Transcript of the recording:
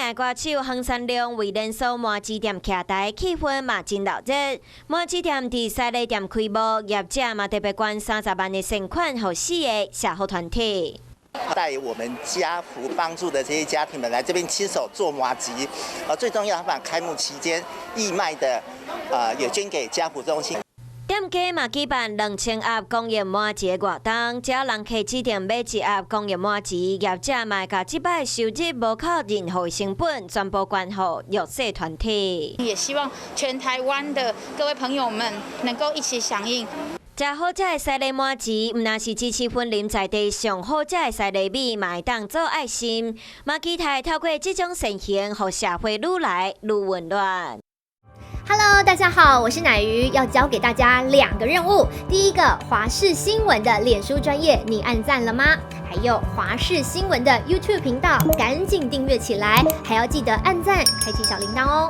名歌手黃山良為連鎖麻糍店徛台，氣氛嘛真熱鬧。麻糍店佇西螺店開幕，業者嘛特別捐30萬的善款，予四个社福團體。帶我們家扶幫助的這些家庭們來這邊親手做麻糬，啊，最重要，他把開幕期間義賣的，啊，也捐給家扶中心。店家嘛舉辦2000盒公益麻糍的活動，只要人客指定買一盒公益麻糍，業者嘛會共這擺收入無扣任何成本，全部捐予弱勢團體。也希望全台灣的各位朋友們能夠一起響應。食好食的西螺麻糍，毋但是支持雲林在地上好食的西螺米，嘛會當做愛心。嘛期待透過這種善行，予社會愈來愈溫暖。 Hello，大家好，我是乃瑜，要交給大家兩個任務。第一個，華視新聞的臉書專頁，你按讚了嗎？還有華視新聞的 YouTube 頻道，趕緊訂閱起來，還要記得按讚，開啟小鈴鐺哦。